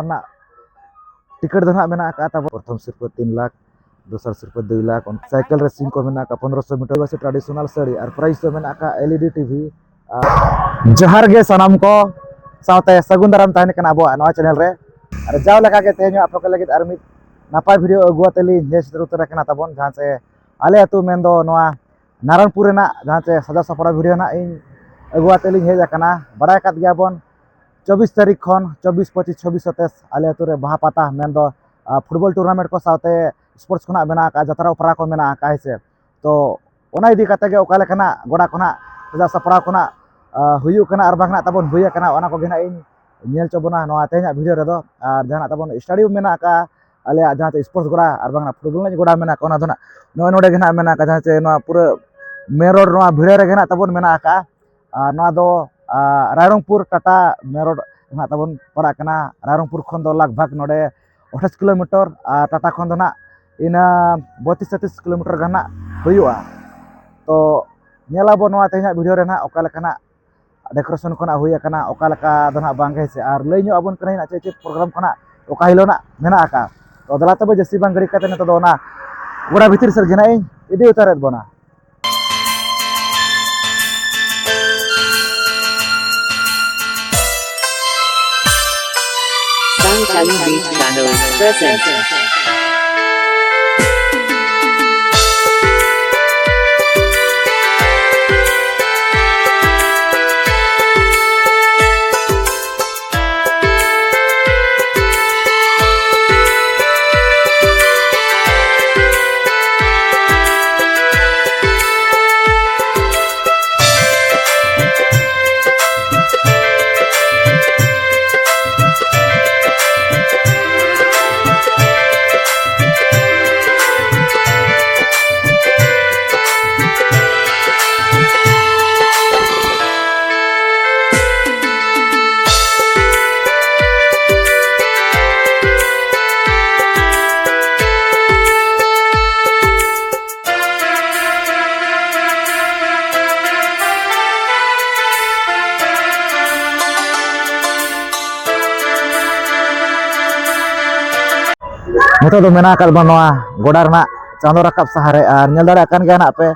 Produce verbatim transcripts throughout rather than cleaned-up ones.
ᱨᱮᱱᱟᱜ ᱴᱤᱠᱤᱴ ᱫᱚ ᱱᱟᱦᱟᱜ ᱢᱮᱱᱟᱜ ᱟᱠᱟᱫ ᱛᱟᱵᱚᱱ ᱯᱨᱚᱛᱷᱚᱢ ᱥᱤᱨᱯᱟᱹ ᱛᱤᱱ ᱞᱟᱠᱷ, ᱫᱚᱥᱟᱨ ᱥᱤᱨᱯᱟᱹ ᱫᱩᱭ ᱞᱟᱠᱷ, ᱥᱟᱭᱠᱮᱞ ᱨᱮᱥᱤᱝ ᱠᱚ ᱢᱮᱱᱟᱜ ᱟᱠᱟᱫ ᱯᱚᱱᱨᱚᱥᱚ ᱢᱤᱴᱟᱨ, ᱟᱹᱫᱤᱵᱟᱹᱥᱤ ᱴᱨᱟᱰᱤᱥᱚᱱᱟᱞ ᱥᱟᱹᱲᱤ ᱟᱨ ᱯᱨᱟᱭᱤᱡᱽ ᱫᱚ ᱢᱮᱱᱟᱜ ᱟᱠᱟᱫ ᱮᱞ ᱤ ᱰᱤ ᱴᱤ ᱵᱷᱤ᱾ ᱡᱚᱦᱟᱨ ᱜᱮ ᱥᱟᱱᱟᱢ ᱠᱚ, ᱥᱟᱶᱛᱮ ᱥᱟᱹᱜᱩᱱ ᱫᱟᱨᱟᱢ ᱛᱟᱦᱮᱱ ᱠᱟᱱᱟ ᱟᱵᱚᱣᱟᱜ ᱱᱚᱣᱟ ᱪᱮᱱᱮᱞ ᱨᱮ᱾ ᱟᱨ ᱡᱟᱣ ᱞᱮᱠᱟ ᱜᱮ ᱛᱮᱦᱮᱧ ᱦᱚᱸ ᱟᱯᱮ ᱠᱚ ᱞᱟᱹᱜᱤᱫ ᱟᱨ ᱢᱤᱫ ᱱᱟᱯᱟᱭ ᱵᱷᱤᱰᱤᱭᱳ ᱟᱹᱜᱩ ᱟᱛᱮ ᱞᱤᱧ ᱦᱮᱡ ᱥᱮᱴᱮᱨ ᱩᱛᱟᱹᱨ ᱟᱠᱟᱱᱟ ᱛᱟᱵᱚᱱ, ᱡᱟᱦᱟᱸ ᱪᱮ ᱟᱞᱮ ᱟᱹᱛᱩ ᱢᱮᱱᱫᱚ ᱱᱚᱣᱟ ᱱᱟᱨᱟᱱᱯᱩᱨ ᱨᱮᱱᱟᱜ ᱡᱟᱦᱟᱸ ᱪᱮ ᱥᱟᱡᱟᱣ ᱥᱟᱯᱲᱟᱣ ᱵᱷᱤᱰᱤᱭᱳ ᱱᱟᱜ ᱤᱧ ᱟᱹᱜᱩ ᱟᱛᱮ ᱞᱤᱧ ᱦᱮᱡ ᱟᱠᱟᱱᱟ᱾ ᱵᱟᱲᱟᱭ ᱟᱠᱟᱫ ᱜᱮᱭᱟ ᱵᱚᱱ ᱪᱚᱵᱵᱤᱥ ᱛᱟᱹᱨᱤᱠᱷ ᱠᱷᱚᱱ ᱪᱚᱵᱵᱤᱥ, ᱯᱚᱸᱪᱤᱥ, ᱪᱷᱚᱵᱵᱤᱥ ᱥᱟᱛᱟᱥ ᱟᱞᱮ ᱟᱹᱛᱩ ᱨᱮ ᱵᱟᱦᱟ ᱯᱟᱛᱟ ᱢᱮᱱᱫᱚ, ᱟ, ᱯᱷᱩᱴᱵᱚᱞ ᱴᱩᱨᱱᱟᱢᱮᱱᱴ ᱠᱚ ᱥᱟᱶᱛᱮ ᱥᱯᱳᱨᱴᱥ ᱠᱷᱚᱱᱟᱜ ᱢᱮᱱᱟᱜ ᱟᱠᱟᱫᱼᱟ, ᱡᱟᱛᱨᱟ ᱚᱯᱮᱨᱟ ᱠᱚ ᱢᱮᱱᱟᱜ ᱟᱠᱟᱫᱼᱟ, ᱦᱮᱸ ᱥᱮ᱾ ᱛᱚ ᱚᱱᱟ ᱤᱫᱤ ᱠᱟᱛᱮ ᱜᱮ ᱚᱠᱟ ᱞᱮᱠᱟᱱᱟᱜ ᱜᱚᱰᱟ ᱠᱷᱚᱱᱟᱜ ᱥᱟᱡᱟᱣ ᱥᱟᱯᱲᱟᱣ ᱠᱷᱚᱱᱟᱜ, ᱟ, ᱦᱩᱭᱩᱜ ᱠᱟᱱᱟ ᱟᱨ ᱵᱟᱝ ᱱᱟᱜ ᱛᱟᱵᱚᱱ ᱦᱩᱭ ᱟᱠᱟᱱᱟ, ᱚᱱᱟ ᱠᱚᱜᱮ ᱱᱟᱜ ᱤᱧ ᱧᱮᱞ ᱦᱚᱪᱚ ᱵᱚᱱᱟ ᱱᱚᱣᱟ ᱛᱮᱦᱮᱧᱟᱜ ᱵᱷᱤᱰᱤᱭᱳ ᱨᱮᱫᱚ᱾ ᱟᱨ ᱡᱟᱦᱟᱱᱟᱜ ᱛᱟᱵᱚᱱ ᱥᱴᱮᱰᱤᱭᱟᱢ ᱢᱮᱱᱟᱜ ᱟᱠᱟᱫᱼᱟ, ᱟᱞᱮᱭᱟᱜ ᱡᱟᱦᱟᱸ ᱪᱮ ᱥᱯᱳᱨᱴᱥ ᱜᱚᱰᱟ ᱟᱨ ᱵᱟᱝ ᱱᱟᱜ ᱯᱷᱩᱴᱵᱚᱞ ᱮᱱᱮᱡ ᱜᱚᱰᱟ ᱢᱮᱱᱟᱜ ᱟᱠᱟᱫᱼᱟ, ᱚᱱᱟ ᱫᱚ ᱱᱟᱜ ᱱᱚᱜᱼᱚᱭ ᱱᱚᱰᱮ ᱜᱮ ᱱᱟᱜ ᱢᱮᱱᱟᱜ ᱟᱠᱟᱫᱼᱟ, ᱡᱟᱦᱟᱸ ᱪᱮ ᱱᱚᱣᱟ ᱯᱩᱨᱟᱹ ᱢᱮᱱ ᱨᱳᱰ, ᱱᱚᱣᱟ ᱵᱷᱤᱲᱟᱹ ᱨᱮᱜᱮ ᱱᱟᱜ ᱛᱟᱵᱚᱱ ᱢᱮᱱᱟᱜ ᱟᱠᱟᱫᱼᱟ᱾ ᱟᱨ ᱱᱚᱣᱟ ᱫᱚ, ᱟ, ᱨᱟᱭᱨᱚᱝᱯᱩᱨ ᱴᱟᱴᱟ ᱢᱮᱱ ᱨᱳᱰ ᱱᱟᱜ ᱛᱟᱵᱚᱱ ᱯᱟᱲᱟᱜ ᱠᱟᱱᱟ᱾ ᱨᱟᱭᱨᱚᱝᱯᱩᱨ ᱠᱷᱚᱱ ᱫᱚ ᱞᱟᱜᱽ ᱵᱷᱟᱜᱽ ᱱᱚᱰᱮ ᱟᱴᱷᱟᱥ ᱠᱤᱞᱳᱢᱤᱴᱟᱨ ᱟᱨ ᱴᱟᱴᱟ ᱠᱷᱚᱱ ᱫᱚ ᱱᱟᱜ ᱤᱱᱟᱹ ᱵᱚᱛᱤᱥ ᱛᱮᱛᱤᱥ ᱠᱤᱞᱳᱢᱤᱴᱟᱨ ᱜᱟᱱ ᱱᱟᱜ ᱦᱩᱭᱩᱜᱼᱟ᱾ ᱛᱚ ᱧᱮᱞ ᱟᱵᱚ ᱱᱚᱣᱟ ᱛᱮᱦᱮᱧᱟᱜ ᱵᱷᱤᱰᱤᱭᱳ ᱨᱮ ᱱᱟᱜ ᱚᱠᱟ ᱞᱮᱠᱟᱱᱟᱜ ᱰᱮᱠᱳᱨᱮᱥᱚᱱ ᱠᱷᱚᱱᱟᱜ ᱦᱩᱭ ᱟᱠᱟᱱᱟ, ᱚᱠᱟ ᱞᱮᱠᱟ ᱫᱚ ᱱᱟᱜ ᱵᱟᱝ ᱜᱮ, ᱦᱮᱸ ᱥᱮ᱾ ᱟᱨ ᱞᱟᱹᱭ ᱧᱚᱜ ᱟᱵᱚᱱ ᱠᱟᱹᱱᱟᱹᱧ ᱱᱟᱜ ᱪᱮᱫ ᱪᱮᱫ ᱯᱨᱳᱜᱨᱟᱢ ᱠᱷᱚᱱᱟᱜ ᱚᱠᱟ ᱦᱤᱞᱳᱜ ᱱᱟᱜ ᱢᱮᱱᱟᱜ ᱟᱠᱟᱫᱼᱟ᱾ ᱛᱚ ᱫᱮᱞᱟ ᱛᱚᱵᱮ ᱡᱟᱹᱥᱛᱤ ᱵᱟᱝ ᱜᱷᱟᱹᱲᱤ ᱠᱟᱛᱮ ᱱᱤᱛᱚᱜ ᱫᱚ ᱚᱱᱟ ᱜᱚᱰᱟ ᱵᱷᱤᱛᱤᱨ ᱥᱮᱫ ᱜᱮ ᱱᱟᱜ ᱤᱧ ᱤᱫᱤ ᱩᱛᱟᱹᱨᱮᱫ ᱵᱚᱱᱟ᱾ Sound Channel Beat Channel presents. ᱱᱤᱛᱚᱜ ᱫᱚ ᱢᱮᱱᱟᱜ ᱟᱠᱟᱫ ᱵᱚᱱᱟ ᱱᱚᱣᱟ ᱜᱚᱰᱟ ᱨᱮᱱᱟᱜ ᱪᱟᱸᱫᱚ ᱨᱟᱠᱟᱵ ᱥᱟᱦᱟ ᱨᱮ, ᱟᱨ ᱧᱮᱞ ᱫᱟᱲᱮᱭᱟᱜ ᱠᱟᱱ ᱜᱮᱭᱟ ᱱᱟᱜ ᱯᱮ,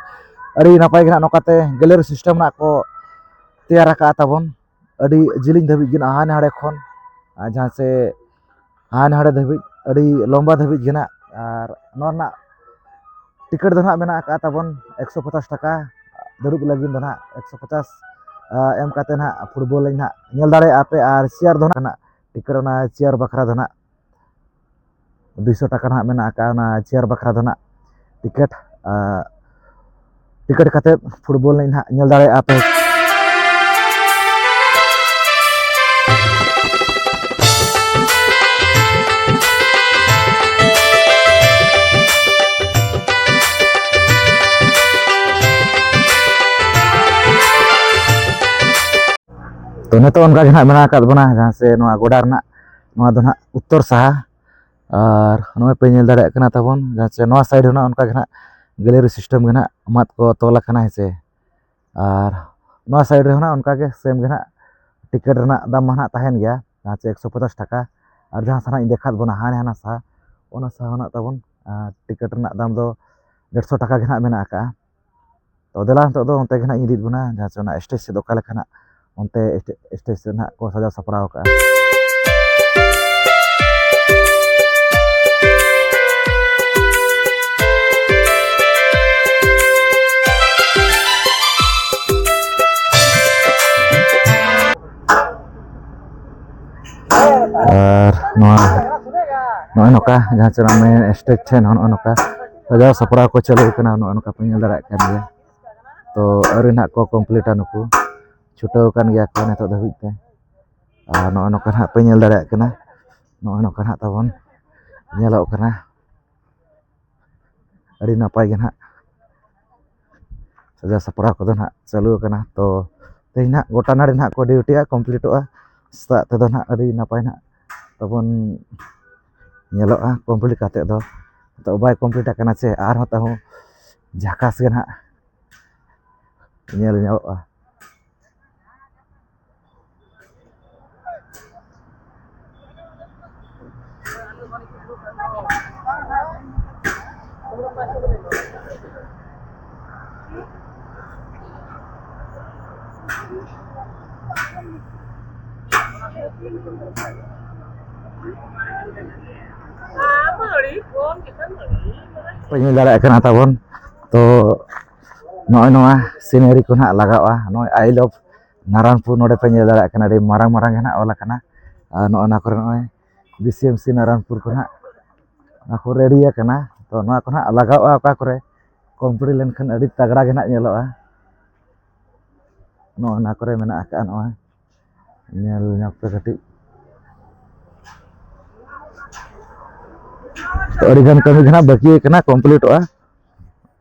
ᱟᱹᱰᱤ ᱱᱟᱯᱟᱭ ᱜᱮ ᱱᱟᱜ ᱱᱚᱝᱠᱟᱛᱮ gallery system ᱱᱟᱜ ᱠᱚ ᱛᱮᱭᱟᱨ ᱟᱠᱟᱫᱼᱟ ᱛᱟᱵᱚᱱ᱾ ᱟᱹᱰᱤ ᱡᱤᱞᱤᱧ ᱫᱷᱟᱹᱵᱤᱡ ᱜᱮ ᱱᱟᱜ ᱦᱟᱱᱮ ᱦᱟᱸᱰᱮ ᱠᱷᱚᱱ, ᱟᱨ ᱡᱟᱦᱟᱸ ᱥᱮ ᱦᱟᱱᱮ ᱦᱟᱸᱰᱮ ᱫᱷᱟᱹᱵᱤᱡ, ᱟᱹᱰᱤ ᱞᱚᱢᱵᱟ ᱫᱷᱟᱹᱵᱤᱡ ᱜᱮ ᱱᱟᱜ᱾ ᱟᱨ ᱱᱚᱣᱟ ᱨᱮᱱᱟᱜ ᱴᱤᱠᱤᱴ ᱫᱚ ᱱᱟᱜ ᱢᱮᱱᱟᱜ ᱟᱠᱟᱫᱼᱟ ᱛᱟᱵᱚᱱ ᱮᱠᱥᱚ ᱯᱚᱪᱟᱥ ᱴᱟᱠᱟ᱾ ᱫᱩᱲᱩᱵ ᱞᱟᱹᱜᱤᱫ ᱫᱚ ᱱᱟᱜ ᱮᱠᱥᱚ ᱯᱚᱪᱟᱥ ᱮᱢ ᱠᱟᱛᱮ ᱱᱟᱜ ᱯᱷᱩᱴᱵᱚᱞ ᱮᱱᱮᱡ ᱱᱟᱜ ᱧᱮᱞ ᱫᱟᱲᱮᱭᱟᱜᱼᱟ ᱯᱮ᱾ ᱟᱨ ᱪᱮᱭᱟᱨ ᱫᱚ ᱱᱟᱜ ᱴᱤᱠᱤᱴ, ᱚᱱᱟ ᱪᱮᱭᱟᱨ ᱵᱟᱠᱷᱨᱟ ᱫᱚ ᱱᱟᱜ ᱫᱩᱭᱥᱚ ᱴᱟᱠᱟ ᱱᱟᱜ ᱢᱮᱱᱟᱜ ᱟᱠᱟᱫᱼᱟ ᱚᱱᱟ ᱪᱮᱭᱟᱨ ᱵᱟᱠᱷᱨᱟ ᱫᱚ ᱱᱟᱜ ᱴᱤᱠᱤᱴ᱾ ᱟᱨ ᱴᱤᱠᱤᱴ ᱠᱟᱛᱮ ᱯᱷᱩᱴᱵᱚᱞ ᱮᱱᱮᱡ ᱱᱟᱜ ᱧᱮᱞ ᱫᱟᱲᱮᱭᱟᱜᱼᱟ ᱯᱮ᱾ ᱛᱚ, ᱱᱤᱛᱚᱜ ᱚᱱᱠᱟ ᱜᱮ ᱱᱟᱜ ᱢᱮᱱᱟᱜ ᱟᱠᱟᱫ ᱵᱚᱱᱟ, ᱡᱟᱦᱟᱸ ᱥᱮ ᱱᱚᱣᱟ ᱜᱚᱰᱟ ᱨᱮᱱᱟᱜ, ᱱᱚᱣᱟ ᱫᱚ ᱱᱟᱜ ᱩᱛᱛᱚᱨ ᱥᱟᱦᱟ᱾ ᱟᱨ ᱱᱚᱜᱼᱚᱭ ᱯᱮ ᱧᱮᱞ ᱫᱟᱲᱮᱭᱟᱜ ᱠᱟᱱᱟ ᱛᱟᱵᱚᱱ, ᱡᱟᱦᱟᱸ ᱥᱮ ᱱᱚᱣᱟ side ᱦᱚᱸ ᱱᱟᱜ ᱚᱱᱠᱟ ᱜᱮ ᱱᱟᱜ gallery system ᱜᱮ ᱱᱟᱜ ᱢᱟᱫ ᱠᱚ ᱛᱚᱞ ᱟᱠᱟᱱᱟ, ᱦᱮᱸ ᱥᱮ᱾ ᱟᱨ ᱱᱚᱣᱟ side ᱨᱮᱦᱚᱸ ᱱᱟᱜ ᱚᱱᱠᱟ ᱜᱮ same ᱜᱮ ᱱᱟᱜ ᱴᱤᱠᱤᱴ ᱨᱮᱱᱟᱜ ᱫᱟᱢ ᱢᱟ ᱱᱟᱜ ᱛᱟᱦᱮᱱ ᱜᱮᱭᱟ, ᱡᱟᱦᱟᱸ ᱪᱮ ᱮᱠᱥᱚ ᱯᱚᱪᱟᱥ ᱴᱟᱠᱟ᱾ ᱟᱨ ᱡᱟᱦᱟᱸ ᱥᱟᱱᱟᱧ ᱫᱮᱠᱷᱟᱣᱟᱫ ᱵᱚᱱᱟ ᱦᱟᱱᱮ ᱦᱟᱱᱟ ᱥᱟᱦᱟ, ᱚᱱᱟ ᱥᱟᱦᱟ ᱦᱚᱸ ᱱᱟᱜ ᱛᱟᱵᱚᱱ, ᱟᱨ ᱴᱤᱠᱤᱴ ᱨᱮᱱᱟᱜ ᱫᱟᱢ ᱫᱚ ᱰᱮᱲᱥᱚ ᱴᱟᱠᱟ ᱜᱮ ᱱᱟᱜ ᱢᱮᱱᱟᱜ ᱟᱠᱟᱜᱼᱟ᱾ ᱛᱚ ᱫᱮᱞᱟ ᱱᱤᱛᱚᱜ ᱫᱚ ᱚᱱᱛᱮ ᱜᱮ ᱱᱟᱜ ᱤᱧ ᱤᱫᱤᱭᱮᱫ ᱵᱚᱱᱟ, ᱡᱟᱦᱟᱸ ᱪᱮ ᱚᱱᱟ stage ᱥᱮᱫ ᱚᱠᱟ ᱞᱮᱠᱟ ᱱᱟᱜ ᱚᱱᱛᱮ stage ᱥᱮᱫ ᱱᱟᱜ ᱠᱚ ᱥᱟᱡᱟᱣ ᱥᱟᱯᱲᱟᱣ ᱟᱠᱟᱜᱼᱟ᱾ ᱟᱨ ᱱᱚᱣᱟ ᱱᱚᱜᱼᱚᱭ ᱱᱚᱝᱠᱟ ᱡᱟᱦᱟᱸ ᱪᱮ ᱚᱱᱟ main stage ᱴᱷᱮᱱ ᱦᱚᱸ ᱱᱚᱜᱼᱚᱭ ᱱᱚᱝᱠᱟ ᱥᱟᱡᱟᱣ ᱥᱟᱯᱲᱟᱣ ᱠᱚ ᱪᱟᱹᱞᱩ ᱟᱠᱟᱱᱟ, ᱱᱚᱜᱼᱚᱭ ᱱᱚᱝᱠᱟ ᱯᱮ ᱧᱮᱞ ᱫᱟᱲᱮᱭᱟᱜ ᱠᱟᱱ ᱜᱮᱭᱟ᱾ ᱛᱚ ᱟᱹᱣᱨᱤ ᱱᱟᱦᱟᱜ ᱠᱚ ᱠᱚᱢᱯᱞᱤᱴᱟ, ᱱᱩᱠᱩ ᱪᱷᱩᱴᱟᱹᱣ ᱟᱠᱟᱱ ᱜᱮᱭᱟ ᱠᱚ ᱱᱤᱛᱚᱜ ᱫᱷᱟᱹᱵᱤᱡ ᱛᱮ᱾ ᱟᱨ ᱱᱚᱜᱼᱚᱭ ᱱᱚᱝᱠᱟ ᱱᱟᱦᱟᱜ ᱯᱮ ᱧᱮᱞ ᱫᱟᱲᱮᱭᱟᱜ ᱠᱟᱱᱟ, ᱱᱚᱜᱼᱚᱭ ᱱᱚᱝᱠᱟ ᱱᱟᱦᱟᱜ ᱛᱟᱵᱚᱱ ᱧᱮᱞᱚᱜ ᱠᱟᱱᱟ᱾ ᱟᱹᱰᱤ ᱱᱟᱯᱟᱭ ᱜᱮ ᱱᱟᱦᱟᱜ ᱥᱟᱡᱟᱣ ᱥᱟᱯᱲᱟᱣ ᱠᱚᱫᱚ ᱱᱟᱦᱟᱜ ᱪᱟᱹᱞᱩ ᱟᱠᱟᱱᱟ᱾ ᱛᱚ ᱛᱮᱦᱮᱧ ᱱᱟᱦᱟᱜ ᱜᱚᱴᱟ ᱱᱟᱹᱲᱤ ᱱᱟᱦᱟᱜ ᱠᱚ ᱰᱤᱭᱩᱴᱤᱜᱼᱟ, ᱠᱚᱢᱯᱞᱤᱴᱚᱜᱼᱟ᱾ ᱥᱮᱛᱟᱜ ᱛᱮᱫᱚ ᱱᱟᱦᱟᱜ ᱟᱹᱰᱤ ᱱᱟᱯᱟᱭ ᱱᱟᱦᱟᱜ ᱛᱟᱵᱚᱱ ᱧᱮᱞᱚᱜᱼᱟ᱾ ᱠᱚᱢᱯᱞᱤᱴ ᱠᱟᱛᱮᱫ ᱫᱚ ᱱᱤᱛᱚᱜ ᱵᱟᱭ ᱠᱚᱢᱯᱞᱤᱴ ᱟᱠᱟᱱᱟ ᱪᱮ, ᱟᱨᱦᱚᱸ ᱛᱟᱦᱚᱸ ᱡᱷᱟᱠᱟᱥ ᱜᱮ ᱱᱟᱦᱟᱜ ᱧᱮᱞ ᱧᱚᱜᱚᱜᱼᱟ᱾ ᱯᱮ ᱧᱮᱞ ᱫᱟᱲᱮᱭᱟᱜ ᱠᱟᱱᱟ ᱛᱟᱵᱚᱱ᱾ ᱛᱚ ᱱᱚᱜᱼᱚᱭ ᱱᱚᱣᱟ ᱥᱤᱱᱟᱨᱤ ᱠᱚ ᱱᱟᱦᱟᱜ ᱞᱟᱜᱟᱜᱼᱟ, ᱱᱚᱜᱼᱚᱭ "I love Naranpur", ᱱᱚᱰᱮ ᱯᱮ ᱧᱮᱞ ᱫᱟᱲᱮᱭᱟᱜ ᱠᱟᱱᱟ, ᱟᱹᱰᱤ ᱢᱟᱨᱟᱝ ᱢᱟᱨᱟᱝ ᱜᱮ ᱱᱟᱦᱟᱜ ᱚᱞ ᱟᱠᱟᱱᱟ᱾ ᱟᱨ ᱱᱚᱜᱼᱚ ᱱᱚᱣᱟ ᱠᱚᱨᱮ ᱱᱚᱜᱼᱚᱭ ᱵᱤ ᱥᱤ ᱮᱢ ᱥᱤ ᱱᱟᱨᱟᱱᱯᱩᱨ ᱠᱚ ᱱᱟᱦᱟᱜ ᱚᱱᱟ ᱠᱚ ᱨᱮᱰᱤ ᱟᱠᱟᱱᱟ᱾ ᱛᱚ ᱱᱚᱣᱟ ᱠᱚ ᱱᱟᱦᱟᱜ ᱞᱟᱜᱟᱜᱼᱟ, ᱚᱠᱟ ᱠᱚᱨᱮ ᱠᱚᱢᱯᱞᱤᱴ ᱞᱮᱱᱠᱷᱟᱱ ᱟᱹᱰᱤ ᱛᱟᱜᱽᱲᱟ ᱜᱮ ᱱᱟᱦᱟᱜ ᱧᱮᱞᱚᱜᱼᱟ᱾ ᱱᱚᱜᱼᱚ ᱱᱚᱣᱟ ᱠᱚᱨᱮ ᱢᱮᱱᱟᱜ ᱟᱠᱟᱫᱼᱟ, ᱱᱚᱜᱼᱚᱭ ᱧᱮᱞ ᱧᱚᱜ ᱯᱮ ᱠᱟᱹᱴᱤᱡ᱾ ᱛᱚ ᱟᱹᱰᱤᱜᱟᱱ ᱠᱟᱹᱢᱤ ᱜᱮ ᱱᱟᱦᱟᱜ ᱵᱟᱹᱠᱤ ᱠᱟᱱᱟ, ᱠᱚᱢᱯᱞᱤᱴᱚᱜᱼᱟ,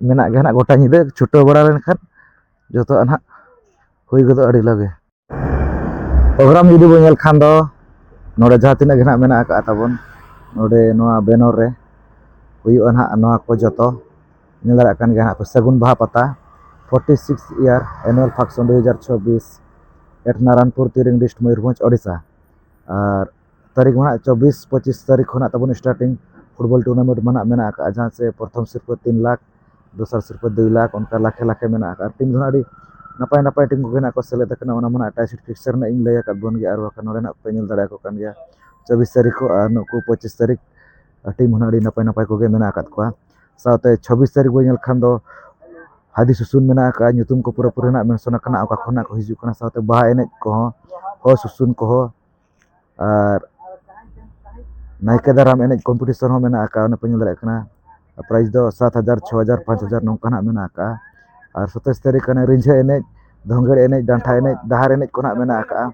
ᱢᱮᱱᱟᱜ ᱜᱮ ᱱᱟᱦᱟᱜ᱾ ᱜᱚᱴᱟ ᱧᱤᱫᱟᱹ ᱪᱷᱩᱴᱟᱹᱣ ᱵᱟᱲᱟ ᱞᱮᱱᱠᱷᱟᱱ ᱡᱚᱛᱚᱣᱟᱜ ᱱᱟᱦᱟᱜ ᱦᱩᱭ ᱜᱚᱫᱚᱜᱼᱟ ᱟᱹᱰᱤ ᱞᱚᱜᱮ᱾ ᱯᱨᱳᱜᱨᱟᱢ ᱡᱩᱫᱤ ᱵᱚᱱ ᱧᱮᱞ ᱠᱷᱟᱱ ᱫᱚ, ᱱᱚᱰᱮ ᱡᱟᱦᱟᱸ ᱛᱤᱱᱟᱹᱜ ᱜᱮ ᱱᱟᱦᱟᱜ ᱢᱮᱱᱟᱜ ᱟᱠᱟᱫ ᱛᱟᱵᱚᱱ, ᱱᱚᱰᱮ ᱱᱚᱣᱟ ᱵᱮᱱᱚᱨ ᱨᱮ ᱦᱩᱭᱩᱜᱼᱟ ᱱᱟᱦᱟᱜ ᱱᱚᱣᱟ ᱠᱚ ᱡᱚᱛᱚ᱾ ᱧᱮᱞ ᱫᱟᱲᱮᱭᱟᱜ ᱠᱟᱱ ᱜᱮᱭᱟ ᱱᱟᱦᱟᱜ ᱯᱮ, ᱥᱟᱹᱜᱩᱱ ᱵᱟᱦᱟ ᱯᱟᱛᱟ, forty six year annual function ᱫᱩ ᱦᱟᱡᱟᱨ ᱪᱷᱚᱵᱵᱤᱥ at ᱱᱟᱨᱟᱱᱯᱩᱨ, ᱛᱤᱨᱤᱝ ᱰᱤᱥᱴ, ᱢᱚᱭᱩᱨᱵᱷᱚᱸᱡᱽ, ᱳᱰᱤᱥᱟ᱾ ᱟᱨ ᱛᱟᱹᱨᱤᱠᱷ ᱢᱟ ᱱᱟᱦᱟᱜ ᱪᱚᱵᱵᱤᱥ ᱯᱚᱸᱪᱤᱥ ᱛᱟᱹᱨᱤᱠᱷ ᱠᱷᱚᱱᱟᱜ ᱛᱟᱵᱚᱱ starting ᱯᱷᱩᱴᱵᱚᱞ tournament ᱢᱟ ᱱᱟᱦᱟᱜ ᱢᱮᱱᱟᱜ ᱟᱠᱟᱫᱼᱟ, ᱡᱟᱦᱟᱸ ᱪᱮ ᱯᱨᱚᱛᱷᱚᱢ ᱥᱤᱨᱯᱟᱹ ᱛᱤᱱ ᱞᱟᱠᱷ, ᱫᱚᱥᱟᱨ ᱥᱤᱨᱯᱟᱹ ᱫᱩᱭ ᱞᱟᱠᱷ, ᱚᱱᱠᱟ ᱞᱟᱠᱷᱮ ᱞᱟᱠᱷᱮ ᱢᱮᱱᱟᱜ ᱟᱠᱟᱫᱼᱟ᱾ ᱟᱨ ᱴᱤᱢ ᱫᱚ ᱱᱟᱦᱟᱜ ᱟᱹᱰᱤ ᱱᱟᱯᱟᱭ ᱱᱟᱯᱟᱭ ᱴᱤᱢ ᱠᱚᱜᱮ ᱱᱟᱦᱟᱜ ᱠᱚ ᱥᱮᱞᱮᱫ ᱟᱠᱟᱱᱟ᱾ ᱚᱱᱟ ᱢᱟ ᱱᱟᱦᱟᱜ ᱴᱟᱭ ᱥᱤᱴ ᱯᱷᱤᱠᱥᱪᱟᱨ ᱨᱮᱱᱟᱜ ᱤᱧ ᱞᱟᱹᱭ ᱟᱠᱟᱫ ᱵᱚᱱ ᱜᱮᱭᱟ, ᱟᱨ ᱵᱟᱠᱷᱟᱱ ᱱᱚᱰᱮ ᱱᱟᱦᱟᱜ ᱯᱮ ᱧᱮᱞ ᱫᱟᱲᱮᱭᱟᱠᱚ ᱠᱟᱱ ᱜᱮᱭᱟ ᱪᱚᱵᱵᱤᱥ ᱛᱟᱹᱨᱤᱠᱷ ᱠᱚ, ᱟᱨ ᱱᱩᱠᱩ ᱯᱚᱸᱪᱤᱥ ᱛᱟᱹᱨᱤᱠᱷ ᱴᱤᱢ ᱦᱚᱸ ᱱᱟᱦᱟᱜ ᱟᱹᱰᱤ ᱱᱟᱯᱟᱭ ᱱᱟᱯᱟᱭ ᱠᱚᱜᱮ ᱢᱮᱱᱟᱜ ᱟᱠᱟᱫ ᱠᱚᱣᱟ᱾ ᱥᱟᱶᱛᱮ ᱪᱷᱚᱵᱵᱤᱥ ᱛᱟᱹᱨᱤᱠᱷ ᱵᱚᱱ ᱧᱮᱞ ᱠᱷᱟᱱ ᱫᱚ ᱦᱟᱹᱫᱤ ᱥᱩᱥᱩᱱ ᱢᱮᱱᱟᱜ ᱟᱠᱟᱫᱼᱟ, ᱧᱩᱛᱩᱢ ᱠᱚ ᱯᱩᱨᱟᱹᱯᱩᱨᱤ ᱱᱟᱦᱟᱜ ᱢᱮᱱᱥᱚᱱ ᱟᱠᱟᱱᱟ, ᱚᱠᱟ ᱠᱷᱚᱱᱟᱜ ᱠᱚ ᱦᱤᱡᱩᱜ ᱠᱟᱱᱟ, ᱥᱟᱶᱛᱮ ᱵᱟᱦᱟ ᱮᱱᱮᱡ ᱠᱚᱦᱚᱸ, ᱦᱚ ᱥᱩᱥᱩᱱ ᱠᱚᱦᱚᱸ, ᱟᱨ ᱱᱟᱭᱠᱮ ᱫᱟᱨᱟᱢ ᱮᱱᱮᱡ ᱠᱚᱢᱯᱤᱴᱤᱥᱚᱱ ᱦᱚᱸ ᱢᱮᱱᱟᱜ ᱟᱠᱟᱫᱼᱟ᱾ ᱚᱱᱟ ᱯᱮ ᱧᱮᱞ ᱫᱟᱲᱮᱭᱟᱜ ᱠᱟᱱᱟ, ᱯᱨᱟᱭᱤᱡᱽ ᱫᱚ ᱥᱟᱛ ᱦᱟᱡᱟᱨ, ᱪᱷᱚ ᱦᱟᱡᱟᱨ, ᱯᱟᱸᱪ ᱦᱟᱡᱟᱨ ᱱᱚᱝᱠᱟ ᱱᱟᱦᱟᱜ ᱢᱮᱱᱟᱜ ᱟᱠᱟᱫᱼᱟ᱾ ᱟᱨ ᱥᱟᱛᱟᱥ ᱛᱟᱹᱨᱤᱠᱷ ᱠᱟᱱᱟ ᱨᱤᱸᱡᱷᱟᱹ ᱮᱱᱮᱡ, ᱫᱷᱚᱝᱜᱮᱲ ᱮᱱᱮᱡ, ᱰᱟᱱᱴᱟ ᱮᱱᱮᱡ, ᱰᱟᱦᱟᱨ ᱮᱱᱮᱡ ᱠᱚ ᱱᱟᱦᱟᱜ ᱢᱮᱱᱟᱜ ᱟᱠᱟᱫᱼᱟ᱾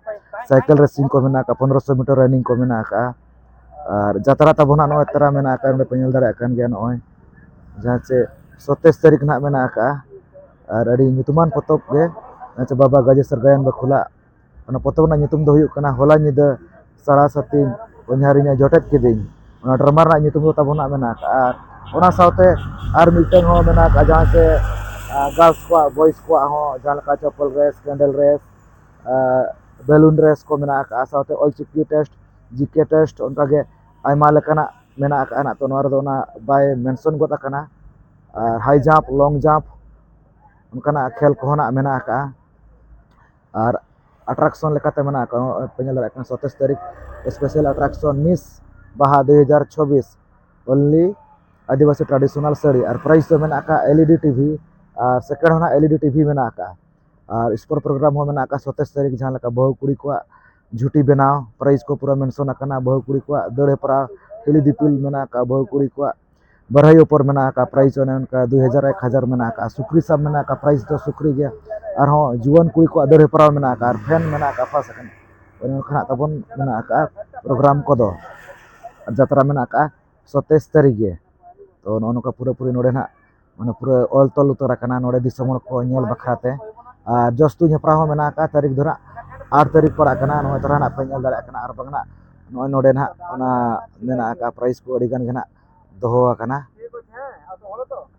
ᱥᱟᱭᱠᱮᱞ ᱨᱮᱥᱤᱝ ᱠᱚ ᱢᱮᱱᱟᱜ ᱟᱠᱟᱫᱼᱟ, ᱯᱚᱱᱨᱚᱥᱚ ᱢᱤᱴᱟᱨ ᱨᱟᱱᱤᱝ ᱠᱚ ᱢᱮᱱᱟᱜ ᱟᱠᱟᱫᱼᱟ᱾ ᱟᱨ ᱡᱟᱛᱨᱟ ᱛᱟᱵᱚ ᱱᱟᱦᱟᱜ ᱱᱚᱜᱼᱚᱭ ᱛᱟᱨᱟ ᱢᱮᱱᱟᱜ ᱟᱠᱟᱫᱼᱟ, ᱱᱚᱰᱮ ᱯᱮ ᱧᱮᱞ ᱫᱟᱲᱮᱭᱟᱜ ᱠᱟᱱ ᱜᱮᱭᱟ, ᱱᱚᱜᱼᱚᱭ ᱡᱟᱦᱟᱸ ᱪᱮ ᱥᱟᱛᱟᱥ ᱛᱟᱹᱨᱤᱠᱷ ᱱᱟᱦᱟᱜ ᱢᱮᱱᱟᱜ ᱟᱠᱟᱫᱼᱟ᱾ ᱟᱨ ᱟᱹᱰᱤ ᱧᱩᱛᱩᱢᱟᱱ ᱯᱚᱛᱚᱵ ᱜᱮ, ᱡᱟᱦᱟᱸ ᱪᱮ ᱵᱟᱵᱟ ᱜᱟᱡᱮᱥᱚᱨ ᱜᱟᱭᱟᱱ ᱵᱟᱹᱠᱷᱩᱞᱟᱜ ᱚᱱᱟ ᱯᱚᱛᱚᱵ ᱨᱮᱱᱟᱜ ᱧᱩᱛᱩᱢ ᱫᱚ ᱦᱩᱭᱩᱜ ᱠᱟᱱᱟ ᱦᱚᱞᱟ ᱧᱤᱫᱟᱹ ᱥᱟᱲᱟ ᱥᱟᱹᱛᱤᱧ ᱚᱧᱦᱟᱨᱤᱧ ᱮ ᱡᱚᱴᱮᱫ ᱠᱤᱫᱤᱧ᱾ ᱚᱱᱟ ᱰᱨᱟᱢᱟ ᱨᱮᱱᱟᱜ ᱧᱩᱛᱩᱢ ᱫᱚ ᱛᱟᱵᱚᱱ ᱱᱟᱜ ᱢᱮᱱᱟᱜ ᱟᱠᱟᱫᱼᱟ᱾ ᱟᱨ ᱚᱱᱟ ᱥᱟᱶᱛᱮ ᱟᱨ ᱢᱤᱫᱴᱟᱝ ᱦᱚᱸ ᱢᱮᱱᱟᱜ ᱟᱠᱟᱫᱼᱟ, ᱡᱟᱦᱟᱸ ᱥᱮ ᱜᱟᱨᱞᱥ ᱠᱚᱣᱟᱜ, ᱵᱚᱭᱮᱡᱽ ᱠᱚᱣᱟᱜ ᱦᱚᱸ, ᱡᱟᱦᱟᱸ ᱞᱮᱠᱟ chappal race, candle race, balloon race ᱠᱚ ᱢᱮᱱᱟᱜ ᱟᱠᱟᱫᱼᱟ, ᱥᱟᱶᱛᱮ Ol Chiki test, G K test, ᱚᱱᱠᱟᱜᱮ ᱟᱭᱢᱟ ᱞᱮᱠᱟᱱᱟᱜ ᱢᱮᱱᱟᱜ ᱟᱠᱟᱫᱼᱟ ᱱᱟᱜ, ᱛᱚ ᱱᱚᱣᱟ ᱨᱮᱫᱚ ᱚᱱᱟ ᱵᱟᱭ ᱢᱮᱱᱥᱚᱱ ᱜᱚᱫ ᱟᱠᱟᱱᱟ᱾ ᱟᱨ ᱦᱟᱭ ᱡᱟᱢᱯ, ᱞᱚᱝ ᱡᱟᱢᱯ, ᱚᱱᱠᱟᱱᱟᱜ ᱠᱷᱮᱞ ᱠᱚᱦᱚᱸ ᱱᱟᱜ ᱢᱮᱱᱟᱜ ᱟᱠᱟᱫᱼᱟ᱾ ᱟᱨ ᱟᱴᱨᱟᱠᱥᱚᱱ ᱞᱮᱠᱟᱛᱮ ᱢᱮᱱᱟᱜ ᱟᱠᱟᱫᱼᱟ, ᱱᱚᱜᱼᱚᱭ ᱯᱮ ᱧᱮᱞ ᱫᱟᱲᱮᱭᱟᱜ ᱠᱟᱱᱟ, ᱥᱚᱛᱮᱭᱤᱥ ᱛᱟᱹᱨᱤᱠᱷ ᱥᱯᱮᱥᱟᱞ ᱟᱴᱨᱟᱠᱥᱚᱱ ᱢᱤᱥ ᱵᱟᱦᱟ ᱫᱩ ᱦᱟᱡᱟᱨ ᱪᱚᱵᱵᱤᱥ, ᱚᱱᱞᱤ ᱟᱹᱫᱤᱵᱟᱹᱥᱤ ᱴᱨᱟᱰᱤᱥᱚᱱᱟᱞ ᱥᱟᱹᱲᱤ᱾ ᱟᱨ ᱯᱨᱟᱭᱤᱡᱽ ᱫᱚ ᱢᱮᱱᱟᱜ ᱟᱠᱟᱫᱼᱟ ᱮᱞ ᱤ ᱰᱤ ᱴᱤ ᱵᱷᱤ, ᱟᱨ ᱥᱮᱠᱮᱱᱰ ᱦᱚᱸ ᱱᱟᱜ ᱮᱞ ᱤ ᱰᱤ ᱴᱤ ᱵᱷᱤ ᱢᱮᱱᱟᱜ ᱟᱠᱟᱫᱼᱟ᱾ ᱟᱨ ᱥᱯᱳᱨᱴ ᱯᱨᱳᱜᱨᱟᱢ ᱦᱚᱸ ᱢᱮᱱᱟᱜ ᱟᱠᱟᱫᱼᱟ ᱥᱚᱛᱮᱭᱤᱥ ᱛᱟᱹᱨᱤᱠᱷ, ᱡᱟᱦᱟᱸ ᱞᱮᱠᱟ ᱵᱟᱹᱦᱩ ᱠᱩᱲᱤ ᱠᱚᱣᱟᱜ ᱡᱷᱩᱴᱤ ᱵᱮᱱᱟᱣ, ᱯᱨᱟᱭᱤᱡᱽ ᱠᱚ ᱯᱩᱨᱟᱹ ᱢᱮᱱᱥᱚᱱ ᱟᱠᱟᱱᱟ, ᱵᱟᱹᱦᱩ ᱠᱩᱲᱤ ᱠᱚᱣᱟᱜ ᱫᱟᱹᱲ ᱦᱮᱯᱨᱟᱣ, ᱴᱷᱤᱞᱤ ᱫᱤᱯᱤᱞ ᱢᱮᱱᱟᱜ ᱟᱠᱟᱫᱼᱟ, ᱵᱟᱹᱦᱩ ᱠᱩᱲᱤ ᱠᱚᱣᱟᱜ ᱵᱟᱨᱦᱟᱭ ᱩᱯᱚᱨ ᱢᱮᱱᱟᱜ ᱟᱠᱟᱫᱼᱟ, ᱯᱨᱟᱭᱤᱡᱽ ᱚᱱᱮ ᱚᱱᱠᱟ ᱫᱩᱭ ᱦᱟᱡᱟᱨ, ᱮᱠ ᱦᱟᱡᱟᱨ ᱢᱮᱱᱟᱜ ᱟᱠᱟᱫᱼᱟ, ᱥᱩᱠᱨᱤ ᱥᱟᱵ ᱢᱮᱱᱟᱜ ᱟᱠᱟᱫᱼᱟ, ᱯᱨᱟᱭᱤᱡᱽ ᱫᱚ ᱥᱩᱠᱨᱤ ᱜᱮ᱾ ᱟᱨᱦᱚᱸ ᱡᱩᱣᱟᱹᱱ ᱠᱩᱲᱤ ᱠᱚᱣᱟᱜ ᱫᱟᱹᱲ ᱦᱮᱯᱨᱟᱣ ᱢᱮᱱᱟᱜ ᱟᱠᱟᱫᱼᱟ, ᱟᱨ ᱯᱷᱮᱱ ᱢᱮᱱᱟᱜ ᱟᱠᱟᱫᱼᱟ, ᱯᱷᱟᱥᱴ ᱥᱮᱠᱮᱱᱰ᱾ ᱚᱱᱮ ᱚᱱᱠᱟ ᱱᱟᱜ ᱛᱟᱵᱚᱱ ᱢᱮᱱᱟᱜ ᱟᱠᱟᱫᱼᱟ ᱯᱨᱳᱜᱨᱟᱢ ᱠᱚᱫᱚ᱾ ᱟᱨ ᱡᱟᱛᱨᱟ ᱢᱮᱱᱟᱜ ᱟᱠᱟᱫᱼᱟ ᱥᱚᱛᱮᱭᱤᱥ ᱛᱟᱹᱨᱤᱠᱷ ᱜᱮ᱾ ᱛᱚ ᱱᱚᱜᱼᱚ ᱱᱚᱝᱠᱟ ᱯᱩᱨᱟᱹᱯᱩᱨᱤ ᱱᱚᱰᱮ ᱱᱟᱜ ᱢᱟᱱᱮ ᱯᱩᱨᱟᱹ ᱚᱞ ᱛᱚᱞ ᱩᱛᱟᱹᱨ ᱟᱠᱟᱱᱟ ᱱᱚᱰᱮ ᱫᱤᱥᱚᱢ ᱦᱚᱲ ᱠᱚ ᱧᱮᱞ ᱵᱟᱠᱷᱨᱟ ᱛᱮ᱾ ᱟᱨ ᱡᱚᱥ ᱛᱩᱧ ᱦᱮᱯᱨᱟᱣ ᱦᱚᱸ ᱢᱮᱱᱟᱜ ᱟᱠᱟᱫᱼᱟ, ᱛᱟᱹᱨᱤᱠᱷ ᱫᱚ ᱱᱟᱜ ᱟᱴ ᱛᱟᱹᱨᱤᱠᱷ ᱯᱟᱲᱟᱜ ᱠᱟᱱᱟ, ᱱᱚᱜᱼᱚᱭ ᱛᱚᱨᱟ ᱱᱟᱜ ᱯᱮ ᱧᱮᱞ ᱫᱟᱲᱮᱭᱟᱜ ᱠᱟᱱᱟ᱾ ᱟᱨ ᱵᱟᱝ ᱱᱟᱜ ᱱᱚᱜᱼᱚᱭ ᱱᱚᱰᱮ ᱱᱟᱜ ᱚᱱᱟ ᱢᱮᱱᱟᱜ ᱟᱠᱟᱫᱼᱟ, ᱯᱨᱟᱭᱤᱡᱽ ᱠᱚ ᱟᱹᱰᱤ ᱜᱟᱱ ᱜᱮ ᱱᱟᱜ ᱫᱚᱦᱚ ᱟᱠᱟᱱᱟ᱾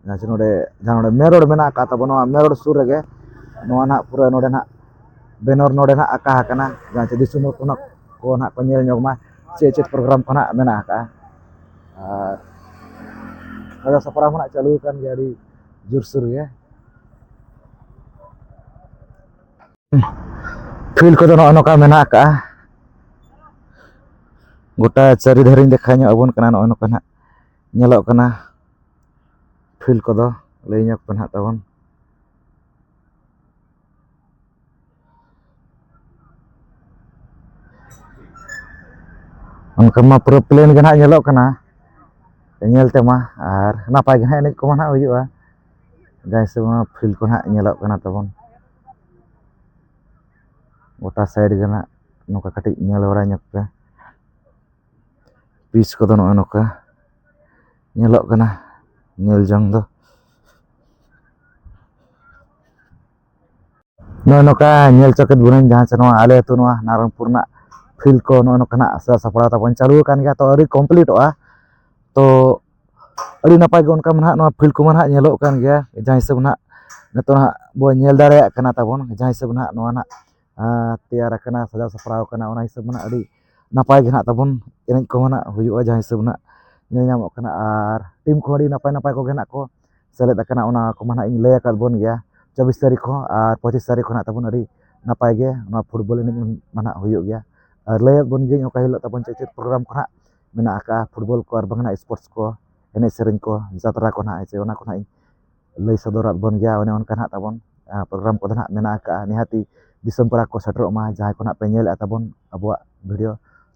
ᱡᱟᱦᱟᱸ ᱪᱮ ᱱᱚᱰᱮ, ᱡᱟᱦᱟᱸ ᱱᱚᱰᱮ ᱢᱮᱱ ᱨᱳᱰ ᱢᱮᱱᱟᱜ ᱟᱠᱟᱫ ᱛᱟᱵᱚᱱᱟ, ᱱᱚᱣᱟ ᱢᱮᱱ ᱨᱳᱰ ᱥᱩᱨ ᱨᱮᱜᱮ ᱱᱚᱣᱟ ᱱᱟᱜ ᱯᱩᱨᱟᱹ ᱱᱚᱰᱮ ᱱᱟᱜ ᱵᱮᱱᱚᱨ ᱱᱚᱰᱮ ᱱᱟᱜ ᱟᱸᱠᱟ ᱟᱠᱟᱱᱟ, ᱡᱟᱦᱟᱸ ᱪᱮ ᱫᱤᱥᱚᱢ ᱦᱚᱲ ᱠᱚ ᱱᱟᱜ, ᱠᱚ ᱱᱟᱜ ᱠᱚ ᱧᱮᱞ ᱧᱚᱜ ᱢᱟ ᱪᱮᱫ ᱪᱮᱫ ᱯᱨᱳᱜᱨᱟᱢ ᱠᱚ ᱱᱟᱜ ᱢᱮᱱᱟᱜ ᱟᱠᱟᱫᱼᱟ᱾ ᱟᱨ ᱥᱟᱡᱟᱣ ᱥᱟᱯᱲᱟᱣ ᱦᱚᱸ ᱱᱟᱜ ᱪᱟᱹᱞᱩ ᱟᱠᱟᱱ ᱜᱮᱭᱟ ᱟᱹᱰᱤ ᱡᱳᱨᱥᱳᱨ ᱜᱮ᱾ ᱯᱷᱤᱞᱰ ᱠᱚᱫᱚ ᱱᱚᱜᱼᱚ ᱱᱚᱝᱠᱟ ᱢᱮᱱᱟᱜ ᱟᱠᱟᱫᱼᱟ, ᱜᱚᱴᱟ ᱪᱟᱹᱨᱤ ᱫᱷᱟᱨᱮᱧ ᱫᱮᱠᱷᱟᱣ ᱧᱚᱜ ᱟᱵᱚᱱ ᱠᱟᱱᱟ᱾ ᱱᱚᱜᱼᱚ ᱱᱚᱝᱠᱟ ᱱᱟᱜ ᱧᱮᱞᱚᱜ ᱠᱟᱱᱟ ᱯᱷᱤᱞᱰ ᱠᱚᱫᱚ, ᱞᱟᱹᱭ ᱧᱚᱜ ᱯᱮ ᱱᱟᱦᱟᱜ ᱛᱟᱵᱚᱱ᱾ ᱚᱱᱠᱟ ᱢᱟ ᱯᱩᱨᱟᱹ ᱯᱞᱮᱱ ᱜᱮ ᱱᱟᱦᱟᱜ ᱧᱮᱞᱚᱜ ᱠᱟᱱᱟ ᱧᱮᱞ ᱛᱮᱢᱟ, ᱟᱨ ᱱᱟᱯᱟᱭ ᱜᱮ ᱱᱟᱦᱟᱜ ᱮᱱᱮᱡ ᱠᱚᱢᱟ ᱱᱟᱦᱟᱜ ᱦᱩᱭᱩᱜᱼᱟ᱾ ᱡᱟᱦᱟᱸ ᱦᱤᱥᱟᱹᱵ ᱚᱱᱟ ᱯᱷᱤᱞᱰ ᱠᱚ ᱱᱟᱦᱟᱜ ᱧᱮᱞᱚᱜ ᱠᱟᱱᱟ ᱛᱟᱵᱚᱱ, ᱜᱚᱴᱟ ᱥᱟᱭᱤᱰ ᱜᱮ ᱱᱟᱦᱟᱜ ᱱᱚᱝᱠᱟ ᱠᱟᱹᱴᱤᱡ ᱧᱮᱞ ᱵᱟᱲᱟ ᱧᱚᱜ ᱯᱮ᱾ ᱯᱤᱪ ᱠᱚᱫᱚ ᱱᱚᱜᱼᱚᱭ ᱱᱚᱝᱠᱟ ᱧᱮᱞᱚᱜ ᱠᱟᱱᱟ, ᱧᱮᱞ ᱡᱚᱝ ᱫᱚ᱾ ᱱᱚᱜᱼᱚᱭ ᱱᱚᱝᱠᱟ ᱧᱮᱞ ᱦᱚᱪᱚ ᱠᱮᱫ ᱵᱚᱱᱟᱹᱧ, ᱡᱟᱦᱟᱸ ᱪᱮ ᱱᱚᱣᱟ ᱟᱞᱮ ᱟᱹᱛᱩ ᱱᱚᱣᱟ ᱱᱟᱨᱟᱱᱯᱩᱨ ᱨᱮᱱᱟᱜ ᱯᱷᱤᱞᱰ ᱠᱚ ᱱᱚᱜᱼᱚᱭ ᱱᱚᱝᱠᱟ ᱱᱟᱜ ᱥᱟᱡᱟᱣ ᱥᱟᱯᱲᱟᱣ ᱛᱟᱵᱚᱱ ᱪᱟᱹᱞᱩ ᱟᱠᱟᱱ ᱜᱮᱭᱟ, ᱛᱚ ᱟᱹᱣᱨᱤ ᱠᱚᱢᱯᱞᱤᱴᱚᱜᱼᱟ᱾ ᱛᱚ ᱟᱹᱰᱤ ᱱᱟᱯᱟᱭ ᱜᱮ ᱚᱱᱠᱟ ᱢᱟ ᱱᱟᱦᱟᱜ ᱱᱚᱣᱟ ᱯᱷᱤᱞᱰ ᱠᱚᱢᱟ ᱱᱟᱦᱟᱜ ᱧᱮᱞᱚᱜ ᱠᱟᱱ ᱜᱮᱭᱟ, ᱡᱟᱦᱟᱸ ᱦᱤᱥᱟᱹᱵ ᱱᱟᱦᱟᱜ ᱱᱤᱛᱚᱜ ᱱᱟᱦᱟᱜ ᱵᱚᱱ ᱧᱮᱞ ᱫᱟᱲᱮᱭᱟᱜ ᱠᱟᱱᱟ ᱛᱟᱵᱚᱱ, ᱡᱟᱦᱟᱸ ᱦᱤᱥᱟᱹᱵ ᱱᱟᱦᱟᱜ ᱱᱚᱣᱟ ᱱᱟᱦᱟᱜ, ᱟᱸ, ᱛᱮᱭᱟᱨ ᱟᱠᱟᱱᱟ, ᱥᱟᱡᱟᱣ ᱥᱟᱯᱲᱟᱣ ᱟᱠᱟᱱᱟ, ᱚᱱᱟ ᱦᱤᱥᱟᱹᱵ ᱱᱟᱦᱟᱜ ᱟᱹᱰᱤ ᱱᱟᱯᱟᱭ ᱜᱮ ᱱᱟᱦᱟᱜ ᱛᱟᱵᱚᱱ ᱮᱱᱮᱡ ᱠᱚᱦᱚᱸ ᱱᱟᱦᱟᱜ ᱦᱩᱭᱩᱜᱼᱟ, ᱡᱟᱦᱟᱸ ᱦᱤᱥᱟᱹᱵ ᱱᱟᱦᱟᱜ ᱧᱮᱞ ᱧᱟᱢᱚᱜ ᱠᱟᱱᱟ᱾ ᱟᱨ ᱴᱤᱢ ᱠᱚᱦᱚᱸ ᱟᱹᱰᱤ ᱱᱟᱯᱟᱭ ᱱᱟᱯᱟᱭ ᱠᱚᱜᱮ ᱱᱟᱦᱟᱜ ᱠᱚ ᱥᱮᱞᱮᱫ ᱟᱠᱟᱱᱟ, ᱚᱱᱟ ᱠᱚᱢᱟ ᱱᱟᱦᱟᱜ ᱤᱧ ᱞᱟᱹᱭ ᱟᱠᱟᱫ ᱵᱚᱱ ᱜᱮᱭᱟ᱾ ᱪᱚᱵᱵᱤᱥ ᱛᱟᱹᱨᱤᱠᱷ ᱦᱚᱸ ᱟᱨ ᱯᱚᱸᱪᱤᱥ ᱛᱟᱹᱨᱤᱠᱷ ᱦᱚᱸ ᱱᱟᱦᱟᱜ ᱛᱟᱵᱚᱱ ᱟᱹᱰᱤ ᱱᱟᱯᱟᱭ ᱜᱮ ᱱᱚᱣᱟ ᱯᱷᱩᱴᱵᱚᱞ ᱮᱱᱮᱡ ᱢᱟ ᱱᱟᱦᱟᱜ ᱦᱩᱭᱩᱜ ᱜᱮᱭᱟ᱾ ᱟᱨ ᱞᱟᱹᱭᱟᱫ ᱵᱚᱱ ᱜᱤᱭᱟᱹᱧ ᱚᱠᱟ ᱦᱤᱞᱳᱜ ᱛᱟᱵᱚᱱ ᱪᱮᱫ ᱪᱮᱫ ᱯᱨᱳᱜᱨᱟᱢ ᱠᱚ ᱱᱟᱦᱟᱜ ᱢᱮᱱᱟᱜ ᱟᱠᱟᱫᱼᱟ, ᱯᱷᱩᱴᱵᱚᱞ ᱠᱚ ᱟᱨ ᱵᱟᱝ ᱱᱟᱦᱟᱜ ᱥᱯᱳᱨᱴᱥ ᱠᱚ, ᱮᱱᱮᱡ ᱥᱮᱨᱮᱧ ᱠᱚ, ᱡᱟᱛᱨᱟ ᱠᱚ ᱱᱟᱦᱟᱜ, ᱦᱮᱸ ᱥᱮ, ᱚᱱᱟ ᱠᱚ ᱱᱟᱦᱟᱜ ᱤᱧ ᱞᱟᱹᱭ ᱥᱚᱫᱚᱨᱟᱫ ᱵᱚᱱ ᱜᱮᱭᱟ᱾ ᱚᱱᱮ ᱚᱱᱠᱟ ᱱᱟᱦᱟᱜ ᱛᱟᱵᱚᱱ ᱯᱨᱳᱜᱨᱟᱢ ᱠᱚᱫᱚ ᱱᱟᱦᱟᱜ ᱢᱮᱱᱟᱜ ᱟᱠᱟᱫᱼᱟ᱾ ᱱᱤᱦᱟᱹᱛᱤ ᱫᱤᱥᱚᱢ ᱯᱟᱲᱟ ᱠᱚ ᱥᱮᱴᱮᱨᱚᱜ ᱢᱟ, ᱡᱟᱦᱟᱸᱭ ᱠᱚ ᱱᱟᱦᱟᱜ ᱯᱮ ᱧᱮᱞᱮᱫᱼᱟ ᱛᱟᱵᱚᱱ ᱟᱵᱚᱣᱟᱜ ᱵᱷᱤᱰᱤᱭᱳ,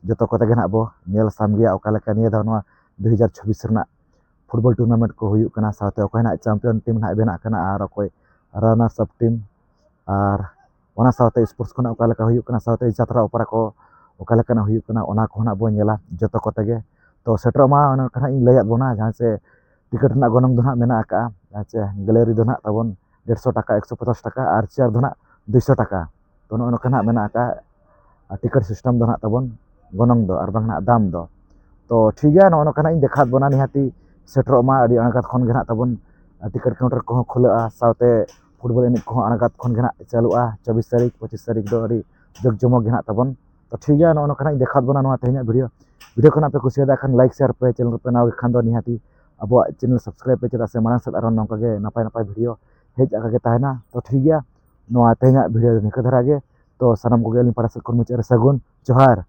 ᱡᱚᱛᱚ ᱠᱚᱛᱮ ᱜᱮ ᱱᱟᱦᱟᱜ ᱵᱚ ᱧᱮᱞ ᱥᱟᱢᱜᱮᱭᱟ ᱚᱠᱟ ᱞᱮᱠᱟ ᱱᱤᱭᱟᱹ ᱫᱷᱟᱣ ᱱᱚᱣᱟ ᱫᱩ ᱦᱟᱡᱟᱨ ᱪᱷᱚᱵᱵᱤᱥ ᱨᱮᱱᱟᱜ ᱯᱷᱩᱴᱵᱚᱞ ᱴᱩᱨᱱᱟᱢᱮᱱᱴ ᱠᱚ ᱦᱩᱭᱩᱜ ᱠᱟᱱᱟ, ᱥᱟᱶᱛᱮ ᱚᱠᱚᱭ ᱱᱟᱦᱟᱜ ᱪᱟᱢᱯᱤᱭᱟᱱ ᱴᱤᱢ ᱱᱟᱦᱟᱜ ᱵᱮᱱᱟᱜ ᱠᱟᱱᱟ ᱟᱨ ᱚᱠᱚᱭ ᱨᱟᱱᱟᱨᱥ ᱟᱯ ᱴᱤᱢ, ᱟᱨ ᱚᱱᱟ ᱥᱟᱶᱛᱮ ᱥᱯᱳᱨᱴᱥ ᱠᱷᱚᱱᱟᱜ ᱚᱠᱟ ᱞᱮᱠᱟ ᱦᱩᱭᱩᱜ ᱠᱟᱱᱟ, ᱥᱟᱶᱛᱮ ᱡᱟᱛᱨᱟ ᱚᱯᱮᱨᱟ ᱠᱚ ᱚᱠᱟ ᱞᱮᱠᱟᱱᱟᱜ ᱦᱩᱭᱩᱜ ᱠᱟᱱᱟ, ᱚᱱᱟ ᱠᱚᱦᱚᱸ ᱱᱟᱦᱟᱜ ᱵᱚᱱ ᱧᱮᱞᱟ ᱡᱚᱛᱚ ᱠᱚᱛᱮ ᱜᱮ᱾ ᱛᱚ ᱥᱮᱴᱮᱨᱚᱜ ᱢᱟ, ᱚᱱᱮ ᱚᱱᱠᱟ ᱱᱟᱦᱟᱜ ᱤᱧ ᱞᱟᱹᱭᱟᱫ ᱵᱚᱱᱟ, ᱡᱟᱦᱟᱸ ᱥᱮ ᱴᱤᱠᱤᱴ ᱨᱮᱱᱟᱜ ᱜᱚᱱᱚᱝ ᱫᱚ ᱱᱟᱦᱟᱜ ᱢᱮᱱᱟᱜ ᱟᱠᱟᱫᱼᱟ, ᱡᱟᱦᱟᱸ ᱪᱮ ᱜᱮᱞᱟᱨᱤ ᱫᱚ ᱱᱟᱦᱟᱜ ᱛᱟᱵᱚᱱ ᱰᱮᱲᱥᱚ ᱴᱟᱠᱟ, ᱮᱠᱥᱚ ᱯᱚᱪᱟᱥ ᱴᱟᱠᱟ, ᱟᱨ ᱪᱮᱭᱟᱨ ᱫᱚ ᱱᱟᱦᱟᱜ ᱫᱩᱭᱥᱚ ᱴᱟᱠᱟ᱾ ᱛᱚ ᱱᱚᱜᱼᱚ ᱱᱚᱝᱠᱟ ᱱᱟᱦᱟᱜ ᱢᱮᱱᱟᱜ ᱟᱠᱟᱫᱼᱟ᱾ ᱟᱨ ᱴᱤᱠᱤᱴ ᱥᱤᱥᱴᱮᱢ ᱫᱚ ᱱᱟᱦᱟᱜ ᱛᱟᱵᱚᱱ ᱜᱚᱱᱚᱝ ᱫᱚ ᱟᱨ ᱵᱟᱝ ᱱᱟᱦᱟᱜ ᱫᱟᱢ ᱫᱚ᱾ ᱛᱚ ᱴᱷᱤᱠ ᱜᱮᱭᱟ, ᱱᱚᱜᱼᱚ ᱱᱚᱝᱠᱟ ᱱᱟᱦᱟᱜ ᱤᱧ ᱫᱮᱠᱷᱟᱣᱟᱫ ᱵᱚᱱᱟ᱾ ᱱᱤᱦᱟᱹᱛᱤ ᱥᱮᱴᱮᱨᱚᱜ ᱢᱟ, ᱟᱹᱰᱤ ᱟᱬᱜᱟᱛ ᱠᱷᱚᱱ ᱜᱮ ᱱᱟᱦᱟᱜ ᱛᱟᱵᱚᱱ ᱴᱤᱠᱤᱴ ᱠᱟᱣᱩᱱᱴᱟᱨ ᱠᱚᱦᱚᱸ ᱠᱷᱩᱞᱟᱹᱜᱼᱟ, ᱥᱟᱶᱛᱮ ᱯᱷᱩᱴᱵᱚᱞ ᱮᱱᱮᱡ ᱠᱚᱦᱚᱸ ᱟᱬᱜᱟᱛ ᱠᱷᱚᱱ ᱜᱮ ᱱᱟᱦᱟᱜ ᱪᱟᱹᱞᱩᱜᱼᱟ᱾ ᱪᱚᱵᱵᱤᱥ ᱛᱟᱹᱨᱤᱠᱷ, ᱯᱚᱸᱪᱤᱥ ᱛᱟᱹᱨᱤᱠᱷ ᱫᱚ ᱟᱹᱰᱤ ᱡᱟᱠ ᱡᱚᱢᱚᱠ ᱜᱮ ᱱᱟᱦᱟᱜ ᱛᱟᱵᱚᱱ᱾ ᱛᱚ ᱴᱷᱤᱠ ᱜᱮᱭᱟ, ᱱᱚᱜᱼᱚ ᱱᱚᱝᱠᱟ ᱱᱟᱦᱟᱜ ᱤᱧ ᱫᱮᱠᱷᱟᱣᱟᱫ ᱵᱚᱱᱟ ᱱᱚᱣᱟ ᱛᱮᱦᱮᱧᱟᱜ ᱵᱷᱤᱰᱤᱭᱳ᱾ ᱵᱷᱤᱰᱤᱭᱳ ᱠᱷᱚᱱᱟᱜ ᱯᱮ ᱠᱩᱥᱤᱭᱟᱫᱟ ᱠᱷᱟᱱ ᱞᱟᱭᱤᱠ, ᱥᱮᱭᱟᱨ ᱯᱮ, ᱪᱮᱱᱮᱞ ᱨᱮᱯᱮ ᱱᱟᱣᱟ ᱜᱮ ᱠᱷᱟᱱ ᱫᱚ ᱱᱤᱦᱟᱹᱛᱤ ᱟᱵᱚᱣᱟᱜ ᱪᱮᱱᱮᱞ ᱥᱟᱵᱥᱠᱨᱟᱭᱤᱵ ᱯᱮ, ᱪᱮᱫᱟᱜ ᱥᱮ ᱢᱟᱲᱟᱝ ᱥᱮᱫ ᱟᱨᱚ ᱱᱚᱝᱠᱟ ᱜᱮ ᱱᱟᱯᱟᱭ ᱱᱟᱯᱟᱭ ᱵᱷᱤᱰᱤᱭᱳ ᱦᱮᱡ ᱟᱠᱟ ᱜᱮ ᱛᱟᱦᱮᱱᱟ᱾ ᱛᱚ ᱴᱷᱤᱠ ᱜᱮᱭᱟ, ᱱᱚᱣᱟ ᱛᱮᱦᱮᱧᱟᱜ ᱵᱷᱤᱰᱤᱭᱳ ᱫᱚ ᱱᱤᱝᱠᱟᱹ ᱫᱷᱟᱨᱟ ᱜᱮ᱾ ᱛᱚ ᱥᱟᱱᱟᱢ ᱠᱚᱜᱮ ᱟᱹᱞᱤᱧ ᱯᱟᱦᱴᱟ ᱥᱮᱫ ᱠᱷᱚᱱ ᱢᱩᱪᱟᱹᱫ ᱨᱮ ᱥᱟᱹᱜᱩᱱ ᱡᱚᱦᱟᱨ᱾